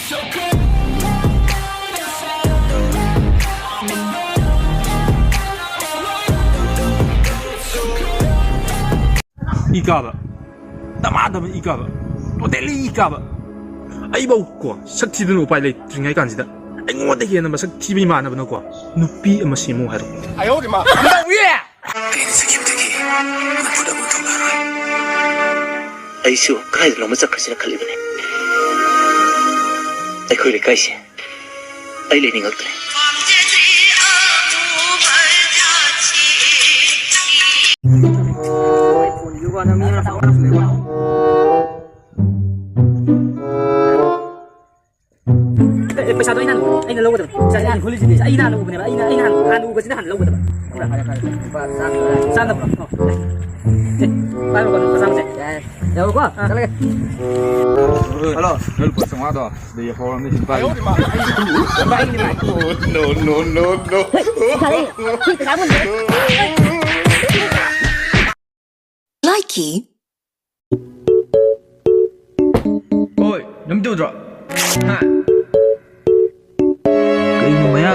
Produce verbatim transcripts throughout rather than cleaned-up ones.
E ꯀꯥꯕ, ꯗꯃꯥ ꯗꯃꯥ E ꯀꯥꯕ, totally E ꯀꯥꯕ꯫ ꯑꯩꯐꯧ ꯀꯣ, ꯁꯛ ꯊꯤꯗꯅ ꯎꯄꯥꯏ ꯂꯩꯇ꯭ꯔꯤꯉꯩ ꯀꯥꯟꯁꯤꯗ, ꯑꯩꯉꯣꯟꯗꯒꯤ ꯍꯦꯟꯅ ꯃꯁꯛ ꯊꯤꯕ ꯏꯃꯥꯟꯅꯕꯅꯀꯣ, ꯅꯨꯄꯤ ꯑꯃ ꯁꯦꯝꯃꯨ ꯍꯥꯏꯔꯛꯄ꯫ ꯑꯩꯅ ꯆꯠꯈꯤꯕꯗꯒꯤ ꯅꯝꯐꯨꯗ ꯑꯃꯨꯛ ꯊꯣꯛꯂꯛꯑꯔꯣꯏ꯫ ꯑꯩꯁꯨ ꯀꯗꯥꯏꯗꯅꯣꯃ ꯆꯠꯈ꯭ꯔꯁꯤꯔ ꯈꯜꯂꯤꯕꯅꯦ꯫ ꯑꯩꯈꯣꯏ ꯂꯩꯀꯥꯏꯁꯦ ꯑꯩ ꯂꯩꯅꯤꯡꯉꯛꯇ꯭ꯔꯦ꯫ ꯑꯦ, ꯄꯩꯁꯥꯗꯣ ꯑꯩꯅ ꯍꯥꯟ-, ꯑꯩꯅ ꯂꯧꯒꯗꯕ꯫ ꯄꯩꯁꯥꯁꯦ ꯍꯥꯟꯅ ꯈꯨꯜꯂꯤꯁꯤꯗꯤ꯫ ꯑꯩꯅ ꯍꯥꯟꯅ ꯎꯕꯅꯦꯕ꯫ ꯑꯩꯅ, ꯑꯩꯅ ꯍꯥꯟꯅ, ꯍꯥꯟꯅ ꯎꯕꯁꯤꯅ ꯍꯥꯟꯅ ꯂꯧꯒꯗꯕ꯫ ꯈꯪꯕ꯭ꯔꯥ? ꯐꯔꯦ, ꯐꯔꯦ, ꯐꯔꯦ꯫ ꯂꯨꯄꯥ ꯆꯥꯝꯃ ꯂꯧꯔꯦ꯫ ꯆꯥꯝꯃ ꯅꯠꯇ꯭ꯔꯣ? ꯑꯣ꯫ ꯑꯦ, ꯄꯥꯏꯔꯣꯀꯣ, ꯂꯨꯄꯥ ꯆꯥꯝꯃꯁꯦ꯫ ꯌꯥꯔꯦ꯫ ꯌꯥꯔꯦꯀꯣ? ꯑꯥ꯫ ꯆꯠꯂꯒꯦ꯫ ꯍꯜꯂꯣ, ꯅꯪ ꯂꯨꯄꯥ ꯆꯥꯝꯃꯉꯥꯗꯣ ꯁꯤꯗ ꯌꯥꯍꯧꯔꯝꯅꯤ, ꯁꯤꯗ ꯄꯥꯏꯌꯨ꯫ ꯄꯥꯏꯅꯤ, ꯄꯥꯏꯅꯤ꯫ No, no, no, no. ꯍꯣꯏ, ꯐꯔꯦ꯫ ꯁꯤ ꯀꯅꯥ ꯃꯨꯟꯒꯦ? ꯂꯥꯏꯀꯤ꯫ ꯍꯣꯏ, ꯅꯨꯃꯤꯠ ꯇꯧꯗ꯭ꯔꯣ? ꯍꯥ? ꯀꯩꯅꯣ ꯃꯌꯥ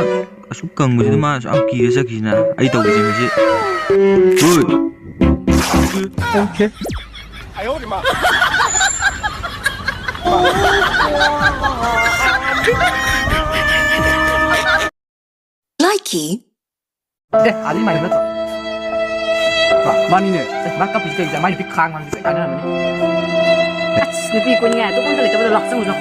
ꯑꯁꯨꯛ ꯀꯪꯕꯁꯤꯗ ꯃꯥ ꯑꯁꯨꯛ ꯌꯥꯝ ꯀꯤꯔ ꯆꯠꯈꯤꯁꯤꯅ? ꯑꯩ ꯇꯧꯕꯁꯦ ꯉꯁꯤ꯫ ꯍꯣꯏ꯫ ꯑꯣꯀꯦ꯫ ꯂꯥꯏꯀꯤ꯫ ꯑꯦ, ꯑꯥꯗꯤ ꯃꯥꯏ ꯅꯠꯇ꯭ꯔꯣ? ꯃꯥꯅꯤꯅꯦ꯫ ꯑꯦ, ꯃꯥ ꯀꯞꯄꯤꯁꯤ ꯀꯩꯒꯤꯅꯣ? ꯃꯥꯏ ꯅꯨꯄꯤ ꯈꯥꯡ ꯉꯝꯗ꯭ꯔꯤꯁꯦ ꯀꯥꯟꯅꯔꯝꯃꯅꯤ꯫ ꯑꯁ, ꯅꯨꯄꯤ ꯀꯣꯏꯅꯤꯡꯉꯥꯏ ꯑꯇꯣꯞꯄ ꯑꯝꯇ ꯂꯩꯇꯕꯗꯣ ꯂꯥꯛꯆꯧ ꯂꯥꯎ꯫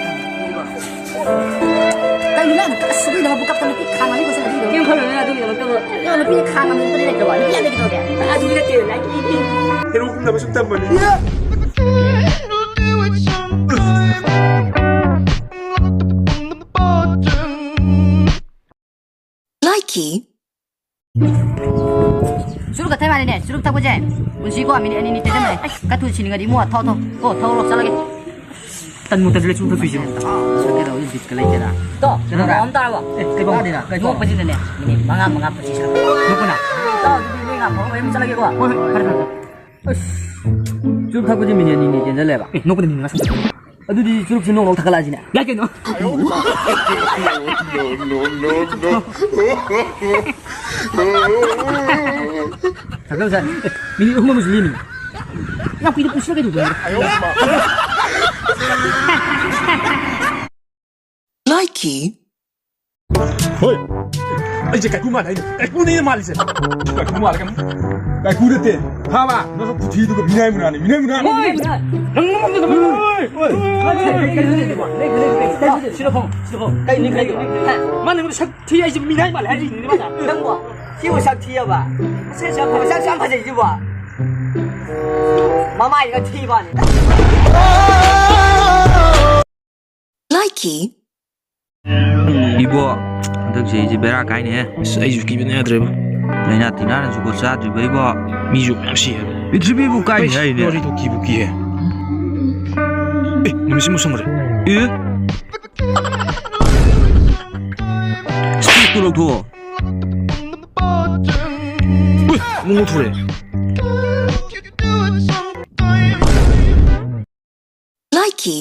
ꯀꯩꯅꯣ ꯅꯪ ꯑꯁ, ꯑꯗꯨꯒꯤꯗꯃꯛ ꯄꯨꯀꯞꯇ ꯅꯨꯄꯤ ꯈꯥꯡ ꯉꯝꯃꯤ ꯀꯣꯏꯁꯟ ꯑꯗꯨꯒꯤꯗꯃꯛ? ꯀꯩꯝ ꯈꯜꯂꯨꯅꯨ ꯑꯗꯨꯒꯤꯗꯃꯛꯇꯕꯨ꯫ ꯅꯪ ꯅꯨꯄꯤ ꯈꯥꯡ ꯉꯝꯃꯤ ꯅꯨꯄꯤ ꯂꯩꯇ꯭ꯔꯕꯣ? ꯅꯨꯄꯤ ꯌꯥꯝ ꯂꯩꯒꯦ ꯇꯧꯒꯦ꯫ ꯑꯗꯨꯒꯤ ꯅꯠꯇꯦ, ꯂꯥꯏꯛ ꯏ-, ꯏ-, ꯍꯦꯔꯣ ꯀꯨꯝꯅꯕ ꯁꯨꯝ ꯇꯝꯕꯅꯤ꯫ ꯂꯥꯏꯀꯤ꯫ ꯆꯨꯔꯨꯞꯀ ꯊꯛ ꯃꯥꯜꯂꯦꯅꯦ, ꯆꯨꯔꯨꯞ ꯊꯛꯄꯁꯦ꯫ ꯄꯨꯟꯁꯤꯀꯣ, ꯃꯤꯅꯤꯠ ꯑꯅꯤꯅꯤ ꯇꯩꯖꯟꯕꯅꯦ꯫ ꯑꯁ, ꯈꯔ ꯊꯨꯅ ꯁꯤꯅꯤꯡꯉꯗꯤ ꯏꯕꯨꯡꯉꯣ, ꯊꯛꯑꯣ, ꯊꯛꯑꯣ꯫ ꯀꯣ, ꯊꯛꯑꯣ, ꯆꯠꯂꯒꯦ꯫ ꯇꯟꯕꯨ ꯇꯟꯁꯤꯜꯂꯦ, ꯆꯨꯔꯨꯞ ꯊꯛꯇꯣꯏꯁꯤꯕꯨ꯫ ꯁꯛꯀꯦ ꯇꯧꯕꯁꯤ ꯕꯤꯠꯀ ꯂꯩꯇꯦꯗ꯫ ꯇꯣ, ꯀꯩꯗꯧꯔꯦ? ꯅꯣꯡꯃ ꯑꯃ ꯇꯥꯔꯕꯣ? ꯑꯦ, ꯀꯩ ꯄꯥꯎ? ꯅꯣꯛꯄꯁꯤꯗꯅꯦ, ꯃꯤꯅꯤꯠ ꯃꯉꯥ, ꯃꯉꯥ ꯄꯨꯟꯁꯤ ꯁꯥꯡ-, ꯅꯣꯛꯄꯅ? ꯇꯣ, ꯑꯗꯨꯗꯤ ꯅꯣꯏ ꯉꯥ ꯐꯥꯎꯕ ꯑꯩ ꯑꯃꯨꯛ ꯆꯠꯂꯒꯦꯀꯣ꯫ ꯍꯣꯏ, ꯍꯣꯏ, ꯐꯔꯦ, ꯐꯔꯦ, ꯐꯔꯦ꯫ ꯑꯁ, ꯆꯨꯔꯨꯞ ꯊꯛꯄꯁꯦ ꯃꯤꯅꯤꯠ ꯑꯅꯤꯅꯤ ꯇꯦꯟꯖꯜꯂꯦꯕ꯫ ꯑꯦ, ꯅꯣꯛꯄꯗ ꯃꯤꯅꯤꯠ ꯃꯉꯥ ꯁꯨꯝ ꯆꯠꯄ꯫ ꯑꯗꯨꯗꯤ ꯆꯨꯔꯨꯞꯁꯦ ꯅꯣꯡ ꯅꯣꯡ ꯊꯛꯀꯠꯂꯛꯑꯁꯤꯅꯦ꯫ ꯌꯥꯏ ꯀꯩꯅꯣ꯫ ꯊꯛꯀꯠꯂꯨ ꯁꯥꯏ꯫ ꯑꯦ, ꯃꯤꯅꯤꯠ ꯑꯍꯨꯝ ꯑꯃꯁꯨ ꯂꯦꯝꯃꯤ꯫ ꯌꯥꯝ ꯀꯨꯏꯅ ꯄꯨꯟꯁꯤꯜꯂ ꯀꯩꯗꯧꯗꯣꯏꯅꯣ? ꯂꯥꯏꯀꯤ꯫ ꯍꯣꯏ꯫ ꯑꯩꯁꯦ ꯀꯥꯏꯀꯨ ꯃꯥꯜꯂꯦ ꯍꯥꯏꯅꯦ꯫ ꯀꯥꯏꯀꯨꯅꯦ ꯃꯥꯜꯂꯤꯁꯦ꯫ ꯀꯥꯏꯀꯨ ꯃꯥꯜꯂꯦ ꯀꯥꯏꯅ꯫ ꯀꯥꯏꯀꯨ ꯅꯠꯇꯦ꯫ ꯐꯥꯕ꯫ ꯅꯁꯛ ꯈꯨꯊꯤꯗꯨꯒ ꯃꯤꯅꯥꯏ ꯃꯨꯅꯥꯅꯤ꯫ ꯃꯤꯅꯥꯏ ꯃꯨꯅꯥ꯫ ꯍꯣꯏ꯫ ꯅꯪ ꯅꯪ ꯅꯪ ꯍꯣꯏ꯫ ꯍꯣꯏ꯫ ꯁꯤꯗ ꯐꯝ꯫ ꯁꯤꯗ ꯐꯝ꯫ ꯀꯩꯅꯣ ꯀꯩꯅꯣ꯫ ꯃꯥ ꯅꯪ ꯁꯛ ꯊꯤ ꯍꯥꯏꯁꯦ ꯃꯤꯅꯥꯏ ꯃꯥꯜꯂꯦ ꯍꯥꯏꯔꯤꯅꯤ ꯃꯥꯅ꯫ ꯅꯪꯕꯣ꯫ ꯁꯤꯕꯨ ꯁꯛ ꯊꯤꯌꯦꯕ꯫ ꯃꯁꯛ ꯌꯥꯝ ꯐꯖꯩ꯫ ꯃꯁꯛ ꯌꯥꯝ ꯐꯖꯩꯁꯤꯕꯣ꯫ ꯃꯃꯥꯏꯒ ꯊꯤꯕꯅꯤ꯫ ꯂꯥꯏꯀꯤ꯫ ꯏꯕꯣ, ꯍꯟꯗꯛ ꯆꯍꯤꯁꯦ ꯕꯦꯔꯥ ꯀꯥꯏꯅꯦꯍꯦ꯫ ꯑꯁ, ꯑꯩꯁꯨ ꯀꯤꯕꯅ ꯌꯥꯗ꯭ꯔꯦꯕ꯫ ꯂꯥꯏꯅꯥ ꯇꯤꯟꯅꯥꯅꯁꯨ ꯀꯣ ꯆꯥꯗ꯭ꯔꯤꯕ ꯏꯕꯣ꯫ ꯃꯤꯁꯨ ꯃꯌꯥꯝ ꯁꯤ ꯍꯥꯏꯕ꯫ ꯄ꯭ꯔꯤꯊꯤꯕꯤꯕꯨ ꯀꯥꯏꯅꯤ ꯑꯩꯁ, ꯍꯥꯏꯅꯦ꯫ ꯋꯥꯔꯤꯗꯣ ꯀꯤꯕꯨ ꯀꯤꯍꯦ꯫ ꯑꯦ, ꯅꯨꯃꯤꯠꯁꯤ ꯃꯨꯁꯟꯈ꯭ꯔꯦ꯫ ꯑꯦ? ꯁ꯭ꯄꯤꯠꯇꯨ ꯂꯧꯊꯣꯛꯑꯣ꯫ ꯎꯏ, ꯑꯃꯨꯛ ꯂꯧꯊꯣꯔꯛꯑꯦ꯫ ꯂꯥꯏꯀꯤ꯫